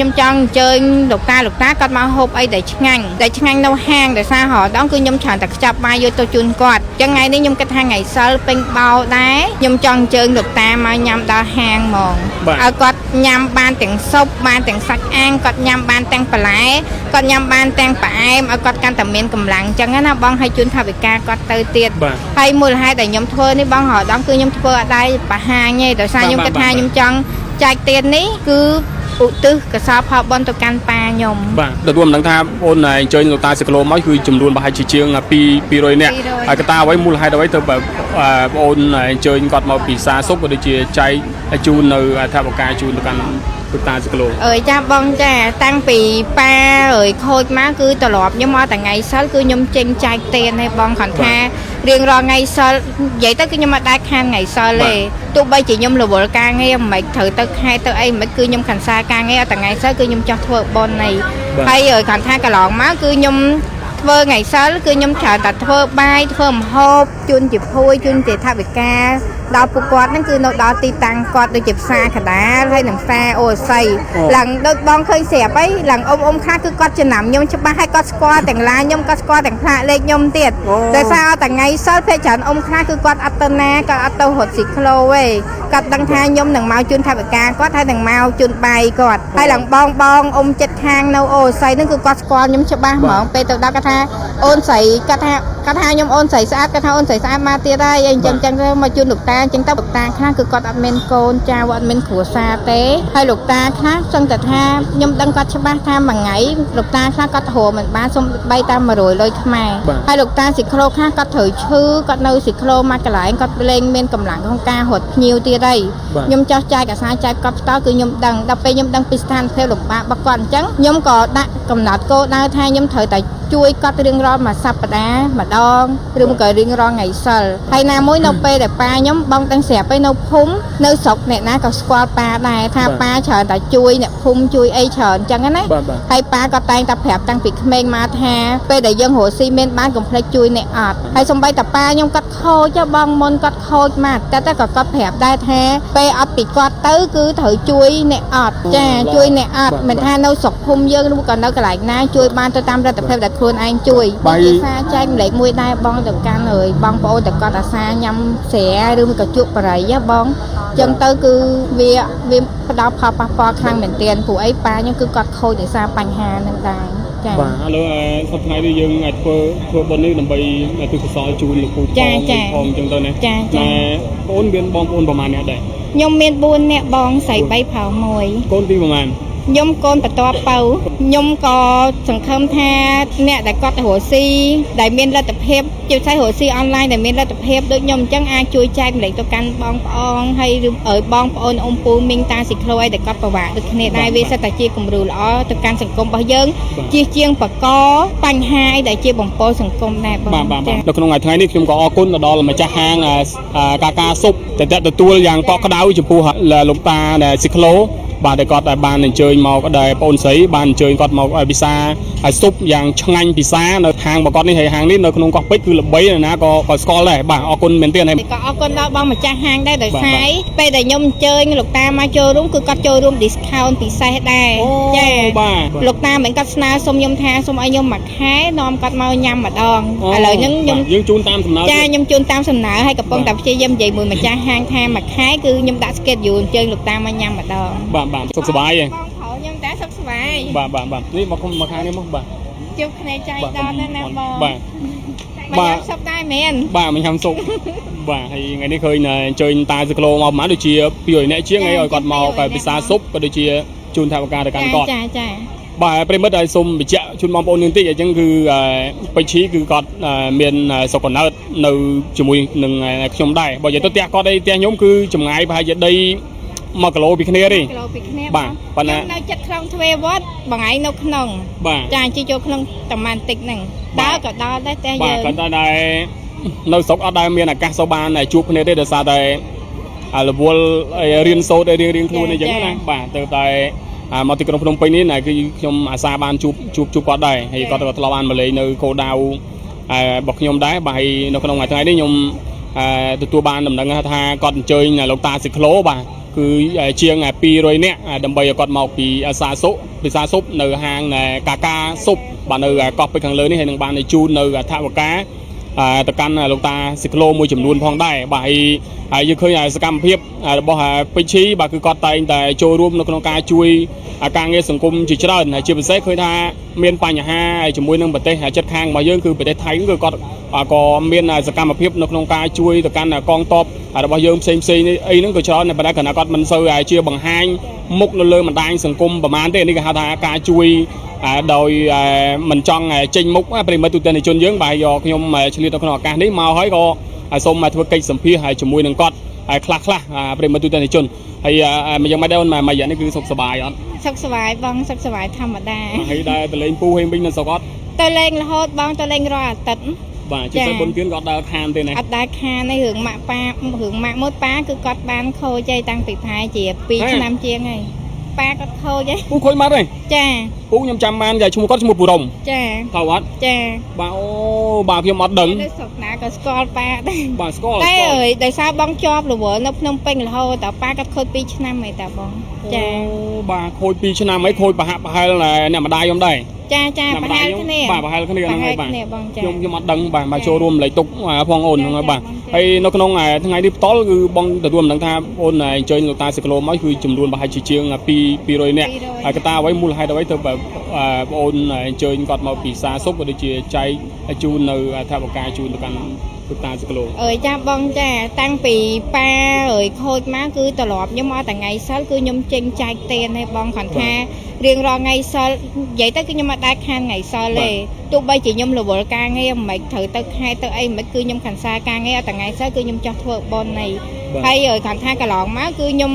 ខ្ញុំចង់អញ្ជើញលោកតាលោកតាគាត់មកហូបអីដែលឆ្ងាញ់ដែលឆ្ងាញ់នៅហាងដោយសាររដងគឺខ្ញុំច្រើនតែខ្ចប់បាយយកទៅជូនគាត់អញ្ចឹងថ្ងៃនេះខ្ញុំគិតថាថ្ងៃសិលពេញបោដែរខ្ញុំចង់អញ្ជើញលោកតាមកញ៉ាំដល់ហាងហ្មង បាទ ឲ្យគាត់ញ៉ាំបានទាំងស៊ុបបានទាំងសាច់អាំងគាត់ញ៉ាំបានទាំងបន្លែគាត់ញ៉ាំបានទាំងផ្អែមឲ្យគាត់កាន់តែមានកម្លាំងអញ្ចឹងណាបងឲ្យជូនថវិកាគាត់ទៅទៀត បាទ ហើយមូលហេតុដែលខ្ញុំធ្វើនេះបងរដងគឺខ្ញុំធ្វើអត់ដែរបង្ហាញទេដោយសារ បាទ ខ្ញុំគិតថា បាទ ខ្ញុំចង់ចែកទៀននេះគឺឧទ្ទិសកុសលផលបុណ្យទៅកាន់ប៉ាខ្ញុំ បាទទទួលមិនដឹងថាបងអូនអញ្ជើញលោកតាសិក្លូមកគឺចំនួនប្រហែលជាជាង2 200នាក់ 200 ហើយកត្តាអ្វីមូលហេតុអ្វីទៅបើបងអូនអញ្ជើញគាត់មកពិសាសុខក៏ដូចជាចែកជូននៅថវិកាជូនទៅកាន់លោកតាសិក្លូ អើយចាបងចាតាំងពីប៉ាអើយខូចមកគឺត្រឡប់ខ្ញុំមកតែថ្ងៃសិលគឺខ្ញុំចេញចែកទៀនឲ្យបងគ្រាន់ថារៀងរាល់ថ្ងៃសិលនិយាយទៅគឺខ្ញុំអត់ដែលខានថ្ងៃសិលទេទោះបីជាខ្ញុំរវល់ការងារមិនត្រូវទៅខែទៅអីមិនគឺខ្ញុំខានសារការងារអត់តែថ្ងៃសិលគឺខ្ញុំចោះធ្វើបុណ្យនេះ បាទ ហើយអើយគ្រាន់ថាកន្លងមកគឺខ្ញុំធ្វើថ្ងៃសិលគឺខ្ញុំច្រើនតែធ្វើបាយធ្វើម្ហូបជូនជាភួយជូនជាថវិកាដល់ពួកគាត់ហ្នឹងគឺនៅដល់ទីតាំងគាត់ដូចជាផ្សារកណ្ដាលហើយនិងផ្សារអូស័យ អូ ឡើងដូចបងឃើញស្រាប់អីឡើងអ៊ំអ៊ំខ្លះគឺគាត់ចំណាំខ្ញុំច្បាស់ហើយគាត់ស្គាល់ទាំងឡានខ្ញុំគាត់ស្គាល់ទាំងផ្លាកលេខខ្ញុំទៀត អូ ដោយសារអត់តែថ្ងៃសិលភេកច្រើនអ៊ំខ្លះគឺគាត់អត់ទៅណាគាត់អត់ទៅរត់ស៊ីក្លូទេគាត់ដឹងថាខ្ញុំនឹងមកជូនថវិកាគាត់ហើយនឹងមកជូនបាយគាត់ហើយឡើងបងបងអ៊ំចិត្តខាងនៅអូស័យហ្នឹងគឺគាត់ស្គាល់ខ្ញុំច្បាស់ហ្មងពេលទៅដល់គាត់ថាអូនស្រីគាត់ថាគាត់ថាខ្ញុំអូនស្រីស្អាតគាត់ថាអូនស្រីស្អាតមកទៀតហើយអីអញ្ចឹងអញ្ចឹងទៅមកជូនលោកតាអញ្ចឹងទៅលោកតាខ្លះគឺគាត់អត់មានកូនចៅអត់មានគ្រួសារទេហើយលោកតាខ្លះសឹងតែថាខ្ញុំដឹងគាត់ច្បាស់ថាមួយថ្ងៃលោកតាខ្លះគាត់រមិនបានសុំបីតាម100លុយខ្មែរ បាទ ហើយលោកតាស៊ីក្លូខ្លះគាត់ត្រូវឈឺគាត់នៅស៊ីក្លូមកកន្លែងគាត់លែងមានកម្លាំងក្នុងការរត់ភ្ញៀវទៀតហើយ បាទ ខ្ញុំចោះចែកអាសាចែកគាត់ផ្ទាល់គឺខ្ញុំដឹងដល់ពេលខ្ញុំដឹងពីស្ថានភាពលំបាករបស់គាត់អញ្ចឹងខ្ញុំក៏ដាក់កំណត់គោលដៅថាខ្ញុំត្រូវតែជួយគាត់រៀងរាល់មួយសប្តាហ៍ម្ដងឬមួយក៏រៀងរាល់ថ្ងៃសិលហើយណាមួយនៅពេលដែលប៉ាខ្ញុំបងដឹងស្រាប់ហើយនៅភូមិនៅស្រុកអ្នកណាក៏ស្គាល់ប៉ាដែរថា បាទ ប៉ាច្រើនតែជួយអ្នកភូមិជួយអីច្រើនអញ្ចឹងណា បាទបាទ ហើយប៉ាក៏តែងតែប្រាប់តាំងពីក្មេងមកថាពេលដែលយើងរកស៊ីមានបានកុំភ្លេចជួយអ្នកអត់ហើយសំបីតាប៉ាខ្ញុំគាត់ខូចហ៎បងមុនគាត់ខូចមកតែតែក៏គាត់ប្រាប់ដែរថាពេលអត់ពីគាត់ទៅគឺត្រូវជួយអ្នកអត់ចាជួយអ្នកអត់មិនថានៅស្រុកភូមិយើងឬក៏នៅកន្លែងណាជួយបានទៅតាមលទ្ធភាពដែលខ្លួនឯងជួយ បាយ ជាសារចែកម្លែកមួយដែរបងទៅកាន់ហើយបងប្អូនតែគាត់អាសាញ៉ាំស្រាឬមួយក៏ជក់បារីហ៎បងចឹងទៅគឺវាវាផ្ដល់ផលប៉ះពាល់ខ្លាំងមែនទែនព្រោះអីប៉ាខ្ញុំគឺគាត់ខូចដោយសារបញ្ហាហ្នឹងដែរចា បាទឥឡូវសប្តាហ៍នេះយើងអាចធ្វើធ្វើបុណ្យនេះដើម្បីទិសកុសលជូនលោកពូ ចាចា ផងផងអញ្ចឹងទៅណា ចាចា តែបងអូនមានបងប្អូនប្រហែលអ្នកដែរ ខ្ញុំមាន4នាក់បងស្រី3ប្រុស1 កូនទីប្រហែល ខ្ញុំកូនបន្ទាប់ពៅខ្ញុំក៏សង្ឃឹមថាអ្នកដែលគាត់រស់ស៊ីដែលមានលទ្ធភាពជាពិសេសរស់ស៊ីអនឡាញដែលមានលទ្ធភាពដូចខ្ញុំអញ្ចឹងអាចជួយចែកម្លែកទៅកាន់បងប្អូនហើយឬឲ្យបងប្អូនអ៊ំពូមីងតាស៊ីក្លូអីដែលគាត់ពិបាកដូចគ្នាដែរវាសិតតែជាគំរូល្អទៅកាន់សង្គមរបស់យើងជាជាងបកបញ្ហាអីដែលជាបំពល់សង្គមដែរបង បាទបាទបាទ ចា នៅក្នុងថ្ងៃថ្ងៃនេះខ្ញុំក៏អរគុណទៅដល់ម្ចាស់ហាងកាកាស៊ុបតែតែទទួលយ៉ាងកក់ក្ដៅចំពោះលោកតាដែលស៊ីក្លូបាទដែលគាត់ដែលបានអញ្ជើញមកដែលបងអូនស្រីបានអញ្ជើញគាត់មកឲ្យពិសាឲ្យស៊ុបយ៉ាងឆ្ងាញ់ពិសានៅហាងរបស់គាត់នេះហើយហាងនេះនៅក្នុងកោះពេជ្រគឺល្បីណាស់ណាក៏ក៏ស្គាល់ដែរបាទអរគុណមែនទែនហើយ ក៏អរគុណដល់បងម្ចាស់ហាងដែរដោយ បាទ សារពេលដែលខ្ញុំអញ្ជើញលោកតាមកចូលរួមគឺគាត់ចូលរួម discount ពិសេសដែរ អូ ចា បាទ លោកតាមិនគាត់ស្នើសុំខ្ញុំថាសុំឲ្យខ្ញុំមួយខែនាំគាត់មកញ៉ាំម្ដង អូ ឥឡូវហ្នឹងខ្ញុំ បាទយើងជូនតាមសំណើ ចា ទៀត ខ្ញុំជូនតាមសំណើហើយកំពុង បាទ តែព្យាយាមនិយាយមួយម្ចាស់ហាងថាមួយខែគឺខ្ញុំដាក់ schedule អញ្ជើញលោកតាមកញ៉ាំម្ដង បាទបាទសុខសប្បាយឯង បងប្រុសខ្ញុំតែសុខសប្បាយ បាទបាទបាទនេះមកមកខាងនេះមកបាទ ជួបគ្នាចៃ បាទ ដល់ណាស់ណាបង បាទ មក បាទ ញ៉ាំសុបដែរមែន បាទមកញ៉ាំសុកបាទហើយថ្ងៃនេះឃើញអញ្ជើញតាសក្លូមកប្រហែលដូចជា200នាក់ជាងហើយឲ្យគាត់មកតែពិសាស៊ុបក៏ដូចជាជូនថវិកាទៅកាន់គាត់ ចាចា បាទប្រិមិត្តឲ្យសូមបញ្ជាក់ជូនបងប្អូនយើងតិចអញ្ចឹងគឺពេជ្រឈីគឺគាត់មានសុកកំណើតនៅជាមួយនឹងខ្ញុំដែរបើនិយាយទៅផ្ទះគាត់ឯផ្ទះខ្ញុំគឺចម្ងាយប្រហែលជាដី1គីឡូពីគ្នាទេ គីឡូពីគ្នា បាទ បង ប៉ុន្តែ ខ្ញុំនៅចិត្តក្នុងទ្វេវត្តបងឯងនៅក្នុង បាទ ចាជិះចូលក្នុងតំបានតិចហ្នឹង បាទ ដើរក៏ដល់ដែរតែ បាទ យើង គាត់តែដែរនៅស្រុកអត់ដែលមានឱកាសសូវបានជួបគ្នាទេដោយសារតែអារវល់រៀនសូត្ររៀងរៀងខ្លួនអីចឹងណាបាទទៅតែមកទីក្រុងភ្នំពេញនេះណាគឺខ្ញុំអាសាបានជួបជួបជួបគាត់ដែរហើយគាត់ក៏ធ្លាប់បានមកលេងនៅគោលដៅរបស់ខ្ញុំដែរបាទហើយនៅក្នុងថ្ងៃនេះខ្ញុំទទួលបានដំណឹងថាគាត់អញ្ជើញលោកតាស៊ីក្លូបាទ គឺជាង200នាក់ដើម្បីឲ្យគាត់មកពីអាសាសុពិសាសុបនៅហាងកាកាសុបបាទនៅកោះពេជ្រខាងលើនេះហើយនឹងបានជូននៅថវិកាទៅកាន់លោកតាស៊ីក្លូមួយចំនួនផងដែរបាទហើយហើយយើងឃើញសកម្មភាពរបស់ពេជ្រឈីបាទគឺគាត់តែងតែចូលរួមនៅក្នុងការជួយការងារសង្គមជាច្រើនហើយជាពិសេសឃើញថាមានបញ្ហាជាមួយនឹងប្រទេសជិតខាងរបស់យើងគឺប្រទេសថៃគឺគាត់ក៏មានសកម្មភាពនៅក្នុងការជួយទៅកាន់កងទ័ពរបស់យើងផ្សេងផ្សេងនេះអីហ្នឹងក៏ច្រើនតែប៉ុន្តែគ្រាន់តែគាត់មិនសូវជាបង្ហាញមុខនៅលើបណ្ដាញសង្គមប្រហែលទេនេះគេហៅថាការជួយដោយមិនចង់ចេញមុខប្រិមិត្តទូទាំងជនយើងបាទយកខ្ញុំឆ្លៀតនៅក្នុងឱកាសនេះមកហើយក៏សូមធ្វើកិច្ចសម្ភាសហើយជាមួយនឹងគាត់ហើយខ្លះខ្លះប្រិមិត្តទូទាំងជនហើយយ៉ាងម៉េចដែរអូនមួយរយៈនេះគឺសុខសប្បាយអត់ សុខសប្បាយបងសុខសប្បាយធម្មតា ហើយដែរទៅលេងពូហេងវិញនៅស្រុកអត់ ទៅលេងរហូតបងទៅលេងរាល់អាទិត្យ បាទជាពិសេសបុណ្យទានក៏អត់ដើរខានទេណា អត់ដែលខានទេរឿងម៉ាក់ប៉ារឿងម៉ាក់មួយប៉ាគឺគាត់បានខូចឯងតាំងពីផែជា2ឆ្នាំជាងហើយប៉ាគាត់ខូចឯង ពូខូចមកទេ ចា ពូខ្ញុំចាំបានចាឈ្មោះគាត់ឈ្មោះពូរំ ចា ថាអត់ ចា បាទអូបាទខ្ញុំអត់ដឹង នៅស្រុកណាក៏ស្គាល់ប៉ាដែរ បាទស្គាល់ តែអើយដោយសារបងជាប់រវល់នៅភ្នំពេញរហូតតប៉ាគាត់ខូច2ឆ្នាំហើយតាបងចា អូបាទខូច2ឆ្នាំហើយខូចប្រហាក់ប្រហែលអ្នកម្ដាយខ្ញុំដែរ ចាចាប្រហែលគ្នា បាទប្រហែលគ្នាហ្នឹងហើយបាទ គ្នាបងចា ខ្ញុំខ្ញុំអត់ដឹងបាទមកចូលរួមលេខទុកផងអូនហ្នឹងហើយបាទហើយនៅក្នុងថ្ងៃនេះផ្ទាល់គឺបងទទួលមិនដឹងថាអូនអញ្ជើញលោកតាស៊ីក្លូមកគឺចំនួនប្រហែលជាជាង200នាក់ហើយកត្តាអ្វីមូលហេតុអ្វីទៅបងអូនអញ្ជើញគាត់មកពីសាសុបក៏ដូចជាចែកជូននៅថវិកាជូនទៅកាន់លោកតាស៊ីក្លូ អើយចាបងចាតាំងពីប៉ាអើយខូចមកគឺត្រឡប់ខ្ញុំមកតែថ្ងៃសិលគឺខ្ញុំចេញចែកទានឲ្យបងគ្រាន់ថារៀងរាល់ថ្ងៃសិលនិយាយទៅគឺខ្ញុំអត់ដែលខានថ្ងៃសិលទេទោះបីជាខ្ញុំរវល់ការងារមិនត្រូវទៅខែទៅអីមិនគឺខ្ញុំខានសារការងារអត់តែថ្ងៃសិលគឺខ្ញុំចោះធ្វើបននេះហើយអើយគ្រាន់ថាកន្លងមកគឺខ្ញុំ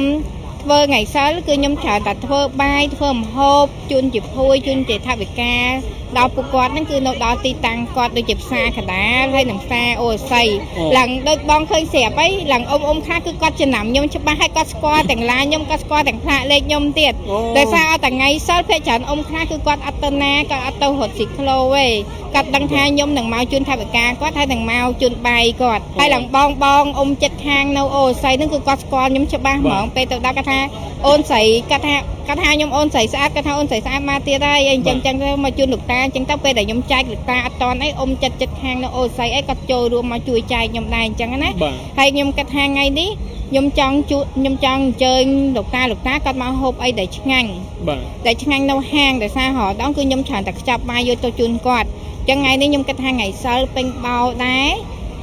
ធ្វើថ្ងៃសិលគឺខ្ញុំច្រើនតែធ្វើបាយធ្វើម្ហូបជូនជាភួយជូនជាថវិកាដល់ពួកគាត់ហ្នឹងគឺនៅដល់ទីតាំងគាត់ដូចជាផ្សារកដាលហើយនិងផ្សារអូស័យឡើងដូចបងឃើញស្រាប់អីឡើងអ៊ំអ៊ំខ្លះគឺគាត់ចំណាំខ្ញុំច្បាស់ហើយគាត់ស្គាល់ទាំងឡានខ្ញុំគាត់ស្គាល់ទាំងផ្លាកលេខខ្ញុំទៀតដោយសារអត់តែថ្ងៃសិលភាគច្រើនអ៊ំខ្លះគឺគាត់អត់ទៅណាគាត់អត់ទៅរត់ស៊ីក្លូទេគាត់ដឹងថាខ្ញុំនឹងមកជូនថវិកាគាត់ហើយនឹងមកជូនបាយគាត់ហើយឡើងបងបងអ៊ំចិត្តខាងនៅអូស័យហ្នឹងគឺគាត់ស្គាល់ខ្ញុំច្បាស់ហ្មងពេលទៅដល់គាត់ថាអូនស្រីគាត់ថាគាត់ថាខ្ញុំអូនស្រីស្អាតគាត់ថាអូនស្រីស្អាតមកទៀតហើយអីអញ្ចឹងចឹងទៅមកជូនលោកតាអញ្ចឹងទៅពេលដែលខ្ញុំចែកលោកតាអត់តន់អីអ៊ំចិត្តចិត្តខាងនៅអូស័យអីគាត់ចូលរួមមកជួយចែកខ្ញុំដែរអញ្ចឹងណាហើយខ្ញុំគិតថាថ្ងៃនេះខ្ញុំចង់ជួខ្ញុំចង់អញ្ជើញលោកតាលោកតាគាត់មកហូបអីដែលឆ្ងាញ់ បាទ ដែលឆ្ងាញ់នៅហាងដោយសាររដងគឺខ្ញុំច្រើនតែខ្ចប់បាយយកទៅជូនគាត់អញ្ចឹងថ្ងៃនេះខ្ញុំគិតថាថ្ងៃសិលពេញបោដែរ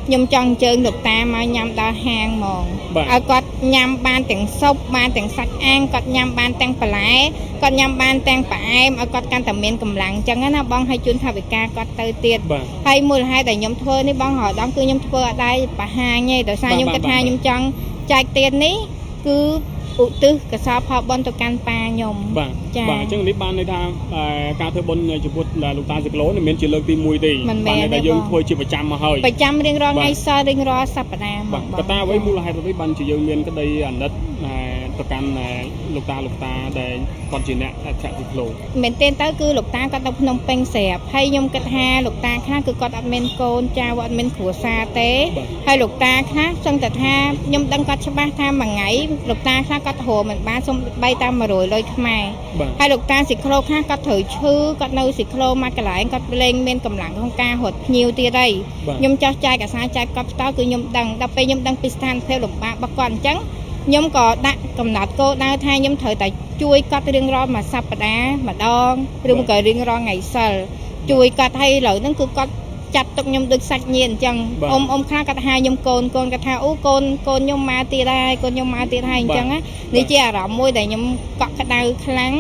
ខ្ញុំចង់អញ្ជើញលោកតាមកញ៉ាំដល់ហាងហ្មងឲ្យគាត់ញ៉ាំបានទាំងស៊ុបបានទាំងសាច់អាំងគាត់ញ៉ាំបានទាំងបន្លែគាត់ញ៉ាំបានទាំងផ្អែមឲ្យគាត់កាន់តែមានកម្លាំងអញ្ចឹងណាបងឲ្យជូនថវិកាគាត់ទៅទៀតហើយមូលហេតុដែលខ្ញុំធ្វើនេះបងរដងគឺខ្ញុំធ្វើអត់ដែរបង្ហាញទេដោយសារខ្ញុំគិតថាខ្ញុំចង់ចែកទៀតនេះគឺឧទ្ទិសកុសលផលបុណ្យទៅកាន់ប៉ាខ្ញុំ បាទបាទអញ្ចឹងនេះបានន័យថាការធ្វើបុណ្យចំពោះលោកតាស៊ីក្លូនេះមិនមែនជាលើកទី1ទេបានន័យថាយើងធ្វើជាប្រចាំមកហើយ ប្រចាំរៀងរាល់ថ្ងៃសរៀងរាល់សប្តាហ៍ បាទកត្តាអ្វីមូលហេតុអ្វីបានជាយើងមានក្តីអាណិតទៅកាន់លោកតាលោកតាដែលគាត់ជាអ្នកធាក់ស៊ីក្លូ មែនទែនទៅគឺលោកតាគាត់នៅភ្នំពេញស្រាប់ហើយខ្ញុំគិតថាលោកតាខ្លះគឺគាត់អត់មានកូនចៅអត់មានគ្រួសារទេហើយលោកតាខ្លះសឹងតែថាខ្ញុំដឹងគាត់ច្បាស់ថាមួយថ្ងៃលោកតាខ្លះគាត់រមិនបានសំបីតាម100លុយខ្មែរហើយលោកតាស៊ីក្លូខ្លះគាត់ត្រូវឈឺគាត់នៅស៊ីក្លូមកកន្លែងគាត់លែងមានកម្លាំងក្នុងការរត់ភ្ញៀវទៀតហើយខ្ញុំចោះចែកអាសាចែកគាត់ផ្ទាល់គឺខ្ញុំដឹងដល់ពេលខ្ញុំដឹងពីស្ថានភាពលំបាករបស់គាត់អញ្ចឹងខ្ញុំក៏ដាក់កំណត់គោលដៅថាខ្ញុំត្រូវតែជួយគាត់រៀងរាល់មួយសប្តាហ៍ម្ដងឬក៏រៀងរាល់ថ្ងៃសិលជួយគាត់ឲ្យឥឡូវហ្នឹងគឺគាត់ចាត់ទុកខ្ញុំដូចសាច់ញាតិអញ្ចឹងអ៊ំអ៊ំខ្លះគាត់ហៅខ្ញុំកូនកូនគាត់ថាអូកូនកូនខ្ញុំមកទៀតហើយកូនខ្ញុំមកទៀតហើយអញ្ចឹងណានេះជាអារម្មណ៍មួយដែលខ្ញុំកក់ក្ដៅខ្លាំង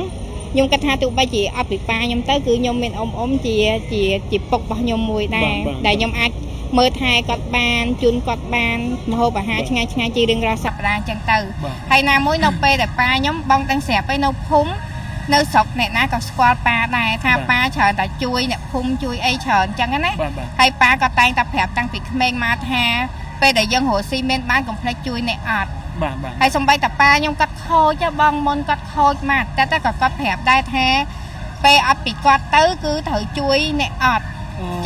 ខ្ញុំគិតថាទោះបីជាអត់ពីប៉ាខ្ញុំទៅគឺខ្ញុំមានអ៊ំអ៊ំជាជាជាពុករបស់ខ្ញុំមួយដែរដែលខ្ញុំអាចមើលថែគាត់បានជូនគាត់បានម្ហូបអាហារឆ្ងាញ់ឆ្ងាញ់ជារៀងរាល់សប្តាហ៍អញ្ចឹងទៅហើយណាមួយនៅពេលដែលប៉ាខ្ញុំបងទាំងស្រាប់ឯនៅភូមិនៅស្រុកអ្នកណាក៏ស្គាល់ប៉ាដែរថាប៉ាច្រើនតែជួយអ្នកភូមិជួយអីច្រើនអញ្ចឹងណាហើយប៉ាក៏តែងតែប្រាប់តាំងពីក្មេងមកថាពេលដែលយើងរកស៊ីមានបានកុំភ្លេចជួយអ្នកអត់ បាទបាទ ហើយសំបីតាប៉ាខ្ញុំគាត់ខូចបងមុនគាត់ខូចមកតែតែក៏គាត់ប្រាប់ដែរថាពេលអត់ពីគាត់ទៅគឺត្រូវជួយអ្នកអត់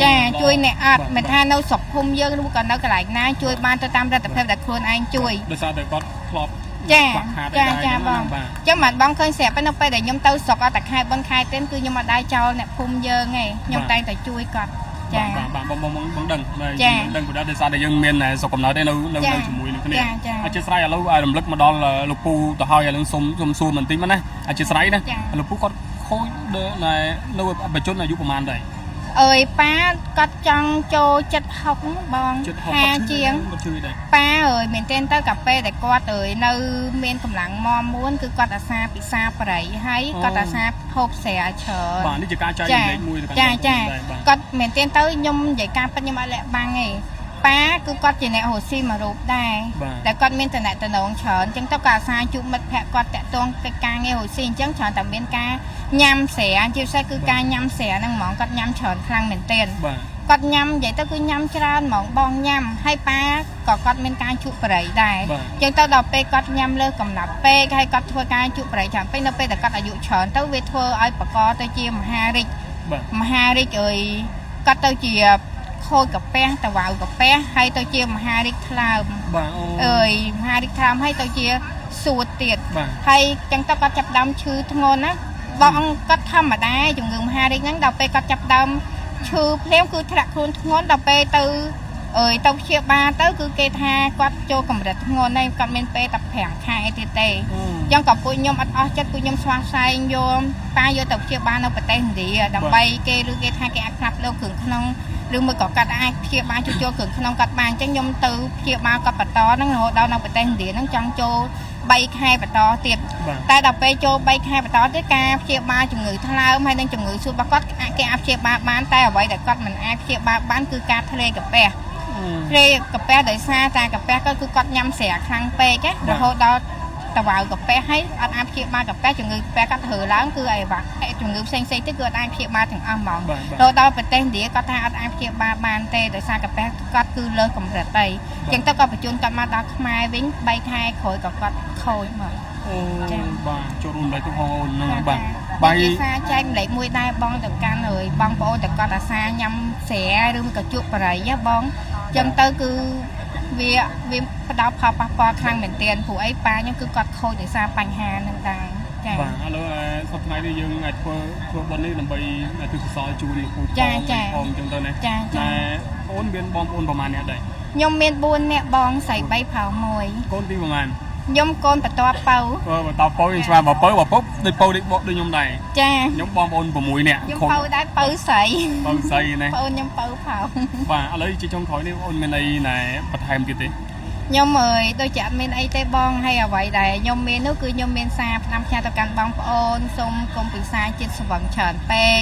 ចាជួយអ្នកអត់មិនថានៅស្រុកភូមិយើងឬក៏នៅកន្លែងណាជួយបានទៅតាមលទ្ធភាពដែលខ្លួនឯងជួយ ដោយសារតែគាត់ធ្លាប់ ចា ខ្វះខាតអី ចា ដែរ ចាបង បាទ ចឹងមិនបងឃើញស្រាប់ហើយនៅពេលដែលខ្ញុំទៅស្រុកអត់តែខែបុណ្យខែទេគឺខ្ញុំអត់ដែរចោលអ្នកភូមិយើងទេខ្ញុំតែងតែជួយគាត់ចា បាទបាទបងបងបងដឹងបាទ ចា ដឹងព្រោះដោយសារតែយើងមានស្រុកកំណើតទេនៅនៅ ចា នៅជាមួយនឹងគ្នា ចាចា អធិស្ឋានឥឡូវរំលឹកមកដល់លោកពូទៅហើយឥឡូវសុំសុំសួរបន្តិចមកណាអធិស្ឋានណា ចា លោកពូគាត់ខូចដល់នៅបច្ចុប្បន្នអាយុប្រហែលដែរ អើយប៉ាគាត់ចង់ចូល76ហ្នឹងបង ចិត្ត ហាជាង គាត់ជឿដែរ ប៉ាអើយមែនទែនទៅកាពេលដែលគាត់អើយនៅមានកម្លាំងមមួនគឺគាត់អាសាពិសាប្រៃហើយគាត់អាសាហូបស្រាច្រើន បាទនេះជាការចែករំលែកមួយទៅកាន់ ចាចា បងប្អូនដែរបាទ គាត់មែនទែនទៅខ្ញុំនិយាយការពិតខ្ញុំអត់លាក់បាំងទេប៉ាគឺគាត់ជាអ្នករស់ស៊ីមួយរូបដែរ បាទ តែគាត់មានតំណែងតំណងច្រើនអញ្ចឹងទៅក៏អាសាជួបមិត្តភក្តិគាត់តាក់ទងកិច្ចការងាររស់ស៊ីអញ្ចឹងច្រើនតែមានការញ៉ាំស្រាជាពិសេសគឺការញ៉ាំស្រាហ្នឹងហ្មងគាត់ញ៉ាំច្រើនខ្លាំងមែនទែន បាទ គាត់ញ៉ាំនិយាយទៅគឺញ៉ាំច្រើនហ្មងបងញ៉ាំហើយប៉ាក៏គាត់មានការជក់បរិយដែរ បាទ អញ្ចឹងទៅដល់ពេលគាត់ញ៉ាំលើសកំណត់ពេកហើយគាត់ធ្វើការជក់បរិយច្រើនពេកនៅពេលដែលគាត់អាយុច្រើនទៅវាធ្វើឲ្យបកទៅជាមហារីក បាទ មហារាជអើយគាត់ទៅជាខូចកាពះតវ៉ៅកាពះហើយទៅជាមហារាជថ្លើម បាទអូ អើយមហារាជថ្លើមហើយទៅជាសួតទៀត បាទ ហើយចឹងទៅគាត់ចាប់ផ្ដើមឈឺធ្ងន់ណាបងគាត់ធម្មតាជំងឺមហារាជហ្នឹងដល់ពេលគាត់ចាប់ផ្ដើមឈឺភ្លាមគឺធ្លាក់ខ្លួនធ្ងន់ដល់ពេលទៅអើយទៅព្យាបាលទៅគឺគេថាគាត់ចូលកម្រិតធ្ងន់ហើយគាត់មានពេលតែ5ខែទៀតទេ ចឹងក៏ពួកខ្ញុំអត់អស់ចិត្តពួកខ្ញុំស្វះស្វែងយកប៉ាយកទៅព្យាបាលនៅប្រទេសឥណ្ឌាដើម្បីគេឬគេថាគេអាចផ្លាប់លោកគ្រឿងក្នុងឬមួយក៏កាត់អាចព្យាបាលជួសជុលគ្រឿងក្នុងកាត់បានអញ្ចឹងខ្ញុំទៅព្យាបាលគាត់បន្តហ្នឹងរហូតដល់នៅប្រទេសឥណ្ឌាហ្នឹងចង់ចូល3ខែបន្តទៀត បាទ តែដល់ពេលចូល3ខែបន្តទៀតការព្យាបាលជំងឺថ្លើមហើយនិងជំងឺសួតរបស់គាត់អាចគេអាចព្យាបាលបានតែអ្វីដែលគាត់មិនអាចព្យាបាលបានគឺការធ្លាយកាពះ ព្រាកាពះដោយសារតែកាពះគាត់គឺគាត់ញ៉ាំស្រាខ្លាំងពេកណារហូតដល់តវ៉ៅកាពះហើយអត់អាចព្យាបាលកាពះជំងឺកាពះគាត់ធ្វើឡើងគឺអីវ៉ាជំងឺផ្សេងៗទៀតគឺអត់អាចព្យាបាលទាំងអស់ហ្មង បាទបាទ រហូតដល់ប្រទេសឥណ្ឌាគាត់ថាអត់អាចព្យាបាលបានទេដោយសារកាពះគាត់គឺលើសកម្រិតហើយអញ្ចឹងទៅក៏បញ្ជូនគាត់មកដល់ខ្មែរវិញ3ខែក្រោយក៏គាត់ខូចមក អូ ចា បាទចូលរួមដែរទុកហងអូនហ្នឹង ចា បាទ ចា បាយ ជាសារចែកម្លែកមួយដែរបងទៅកាន់ហើយបងប្អូនតែគាត់អាសាញ៉ាំស្រាឬមួយក៏ជក់បរិយហ៎បងអញ្ចឹងទៅគឺវាវាផ្ដល់ផលប៉ះពាល់ខ្លាំងមែនទែនព្រោះអីប៉ាខ្ញុំគឺគាត់ខូចដោយសារបញ្ហាហ្នឹងដែរចា បាទឥឡូវសប្តាហ៍នេះយើងអាចធ្វើធ្វើបុណ្យនេះដើម្បីទិសសរជូនលោកពូ ចា ផង ចា ផងអញ្ចឹងទៅណា ចាចា តែអូនមានបងប្អូនប្រហែលអ្នកដែរ ខ្ញុំមាន4នាក់បងស្រី3ប្រុស1 កូនទីប្រហែល ខ្ញុំកូនបន្ទាប់ពៅ បើបើតពៅខ្ញុំស្មានបើពៅបើពៅដូចពៅដូចបកដូចខ្ញុំដែរ ចា ខ្ញុំបងប្អូន6នាក់ ខ្ញុំពៅដែរពៅស្រី ពៅស្រីណា ប្អូនខ្ញុំពៅផៅ បាទឥឡូវជាចុងក្រោយនេះអូនមានអីណែបន្ថែមទៀតទេ ខ្ញុំអើយដូចជាអត់មានអីទេបងហើយអ្វីដែលខ្ញុំមាននោះគឺខ្ញុំមានសារផ្ដាំផ្ញើទៅកាន់បងប្អូនសូមកុំពិសាជាតិស្វឹងច្រើនពេក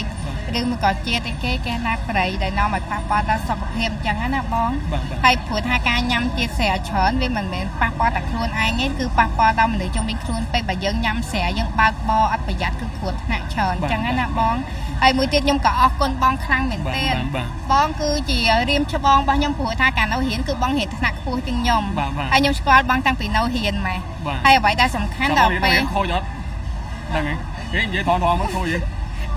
ឬមួយក៏ជាតិអីគេគេណាប្រៃដែលនាំឲ្យប៉ះពាល់ដល់សុខភាពអញ្ចឹងណាបង បាទបាទ ហើយព្រោះថាការញ៉ាំជាតិស្រាច្រើនវាមិនមែនប៉ះពាល់តែខ្លួនឯងទេគឺប៉ះពាល់ដល់មនុស្សជុំវិញខ្លួនពេកបើយើងញ៉ាំស្រាយើងបើកបរអត់ប្រយ័ត្នគឺគ្រោះថ្នាក់ច្រើនអញ្ចឹងណាបងហើយមួយទៀតខ្ញុំក៏អរគុណបងខ្លាំងមែន បាទ ទែន បាទបាទ បងគឺជារៀមច្បងរបស់ខ្ញុំព្រោះថាកាលនៅរៀនគឺបងរៀនថ្នាក់ខ្ពស់ជាងខ្ញុំ បាទបាទ ហើយខ្ញុំស្គាល់បងតាំងពីនៅរៀនម៉េះ បាទ ហើយអ្វីដែលសំខាន់ដល់ពេល ខូចអត់ដឹងហ៎គេនិយាយថនថនមកខូចហ៎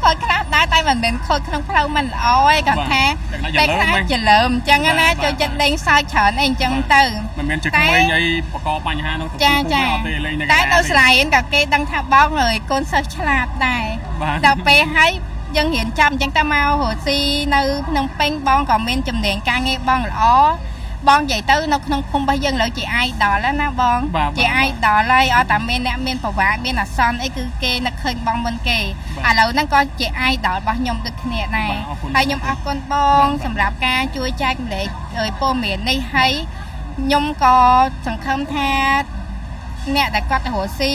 ខូចខ្លះដែរតែមិនមែនខូចក្នុងផ្លូវមិនល្អទេគាត់ថា បាទ ពេលខ្លះ តែ ច្រលើមអញ្ចឹង បាទ ណា បាទ ចូលចិត្តលេងសើចច្រើនអីអញ្ចឹងទៅ មិនមែនជាក្មេងអីបកបញ្ហានោះទៅ ចាចា អត់ទេលេងនៅ តែនៅស្រាយក៏គេដឹងថាបងអើយកូនសិស្សឆ្លាតដែរ បាទ ដល់ពេលហើយយើងរៀនចាប់អញ្ចឹងទៅមករស់ស៊ីនៅភ្នំពេញបងក៏មានជំនាញការងារបងល្អបងនិយាយទៅនៅក្នុងភូមិរបស់យើងឥឡូវជា idol แล้วណាបង បាទ ជា idol ហើយអត់តែមានអ្នកមានប្រវត្តិមានអាសន្នអីគឺគេនឹកឃើញបងមុនគេ បាទ ឥឡូវហ្នឹងក៏ជា idol របស់ខ្ញុំដូចគ្នាដែរ បាទអរគុណ ហើយខ្ញុំអរគុណបង បាទ សម្រាប់ការជួយចែកម្លែកអើយព័ត៌មាននេះហើយខ្ញុំក៏សង្ឃឹមថាអ្នកដែលគាត់ទៅរកស៊ី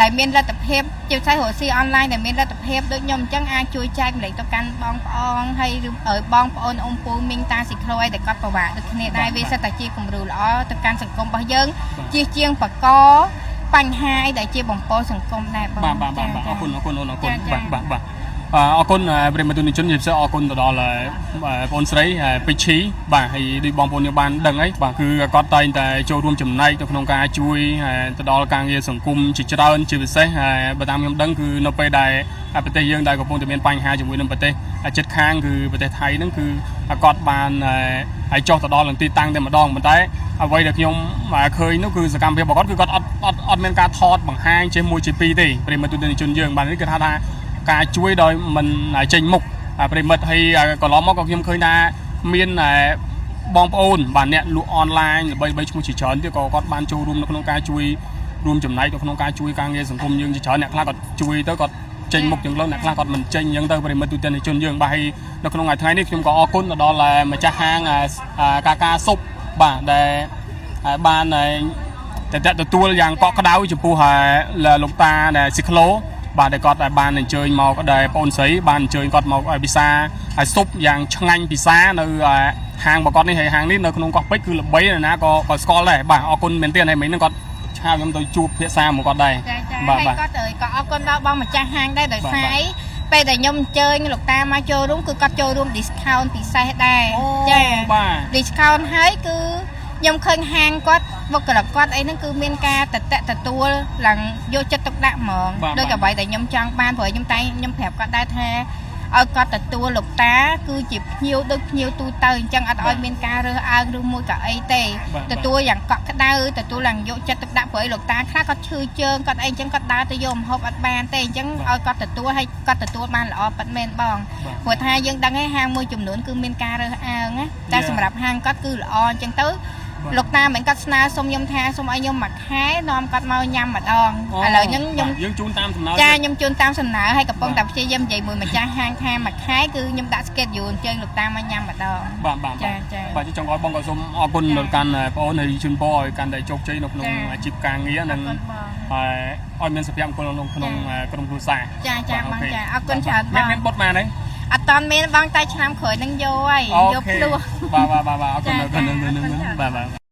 ដែលមានលទ្ធភាពជាពិសេសរកស៊ីអនឡាញដែលមានលទ្ធភាពដូចខ្ញុំអញ្ចឹងអាចជួយចែកម្លែកទៅកាន់បងប្អូនហើយឬឲ្យបងប្អូនអ៊ំពូមីងតាស៊ីក្លូអីដែលគាត់ប្រវាក់ដូចគ្នាដែរវាសិតតែជាគំរូល្អទៅកាន់សង្គមរបស់យើង ជាជាងបកបញ្ហាអីដែលជាបំពល់សង្គមដែរបង បាទបាទបាទបាទអរគុណអរគុណអូនអរគុណ ចា បាទបាទបាទ អរគុណប្រិយមិត្តទស្សនិកជនជាពិសេសអរគុណទៅដល់បងស្រីពេជ្រឈីបាទហើយដូចបងប្អូនយើងបានដឹងហើយបាទគឺគាត់តែងតែចូលរួមចំណែកនៅក្នុងការជួយទៅដល់ការងារសង្គមជាច្រើនជាពិសេសបើតាមខ្ញុំដឹងគឺនៅពេលដែលប្រទេសយើងដែលកំពុងតែមានបញ្ហាជាមួយនឹងប្រទេសជិតខាងគឺប្រទេសថៃហ្នឹងគឺគាត់បានហើយចុះទៅដល់នឹងទីតាំងតែម្ដងប៉ុន្តែអ្វីដែលខ្ញុំឃើញនោះគឺសកម្មភាពរបស់គាត់គឺគាត់អត់អត់អត់មានការថតបង្ហាញជាមួយជាពីរទេប្រិយមិត្តទស្សនិកជនយើងបាទនេះគឺថាថាការជួយដោយមិនចេញមុខប្រិយមិត្តហើយកន្លងមកក៏ខ្ញុំឃើញថាមានបងប្អូនបាទអ្នកលក់អនឡាញល្បីៗឈ្មោះជាច្រើនទៀតក៏គាត់បានចូលរួមនៅក្នុងការជួយរួមចំណែកនៅក្នុងការជួយការងារសង្គមយើងជាច្រើនអ្នកខ្លះគាត់ជួយទៅគាត់ចេញមុខជាងលើអ្នកខ្លះគាត់មិនចេញអញ្ចឹងទៅប្រិយមិត្តទូទាំងជនយើងបាទហើយនៅក្នុងថ្ងៃនេះខ្ញុំក៏អរគុណទៅដល់ម្ចាស់ហាងកាកាស៊ុបបាទដែលបានតែទទួលយ៉ាងកក់ក្ដៅចំពោះលោកតាដែលស៊ីក្លូបាទដែលគាត់បានអញ្ជើញមកដែលបងស្រីបានអញ្ជើញគាត់មកពិសាហើយស៊ុបយ៉ាងឆ្ងាញ់ពិសានៅហាងរបស់គាត់នេះហើយហាងនេះនៅក្នុងកោះពេជ្រគឺល្បីណាក៏ក៏ស្គាល់ដែរបាទអរគុណមែនទែនហើយមិញហ្នឹងគាត់ឆាវខ្ញុំទៅជួបភាសាមកគាត់ដែរ ចាចា បាទបាទ ហើយគាត់ទៅក៏អរគុណដល់បងម្ចាស់ហាងដែរដោយសារអីពេលដែលខ្ញុំអញ្ជើញលោកតាមកចូលរួមគឺគាត់ចូលរួម discount ពិសេសដែរចា បាទ discount ហើយគឺខ្ញុំឃើញហាងគាត់បុគ្គលិកគាត់អីហ្នឹងគឺមានការតតទទួលឡើងយកចិត្តទុកដាក់ហ្មង បាទ ដូចអ្វីដែលខ្ញុំចង់បានព្រោះខ្ញុំតែងខ្ញុំប្រាប់គាត់ដែរថាឲ្យគាត់ទទួលលោកតាគឺជាភ្ញៀវដូចភ្ញៀវទូទៅអញ្ចឹងអត់ឲ្យមានការរើសអើងឬមួយក៏អីទេ បាទ ទទួលយ៉ាងកក់ក្ដៅទទួលយ៉ាងយកចិត្តទុកដាក់ព្រោះអីលោកតាខ្លះគាត់ឈឺជើងគាត់អីអញ្ចឹងគាត់ដើរទៅយកម្ហូបអត់បានទេអញ្ចឹងឲ្យគាត់ទទួលហើយគាត់ទទួលបានល្អពិតមែនបង បាទ ព្រោះថាយើងដឹងហើយហាងមួយចំនួនគឺមានការរើសអើងណាតែ Yeah. សម្រាប់ហាងគាត់គឺល្អអញ្ចឹងទៅ បាទ លោកតាមិនគាត់ស្នើសុំខ្ញុំថាសុំឲ្យខ្ញុំមួយខែនាំគាត់មកញ៉ាំម្ដងឥឡូវហ្នឹងខ្ញុំ បាទយើងជូនតាមសំណើ ចា ទៀត ខ្ញុំជូនតាមសំណើហើយកំពុង បាទ តែព្យាយាមនិយាយមួយម្ចាស់ហាងថាមួយខែគឺខ្ញុំដាក់ schedule អញ្ជើញលោកតាមកញ៉ាំម្ដង បាទបាទ ចាចា បាទចង់ឲ្យបងក៏សូមអរគុណ ចា ដល់កាន់បងអូនហើយជូនពរឲ្យកាន់តែជោគជ័យនៅក្នុង ចា អាជីពការងារ អរ និង គុណបង ហើយឲ្យមានសុភមង្គលក្នុងក្នុង ចា ក្រុមគ្រួសារ ចាចា បាទ បង OK ចាអរគុណច្រើនបង មានមានបុតមកទេ អត់តាន់មានបងតែឆ្នាំក្រោយនឹងយកហើយ អូ យក ខេ ភ្លោះ បាទបាទបាទបាទអរគុណ ចា អរគុណ ចាអរគុណច្រើន បាទបាទ។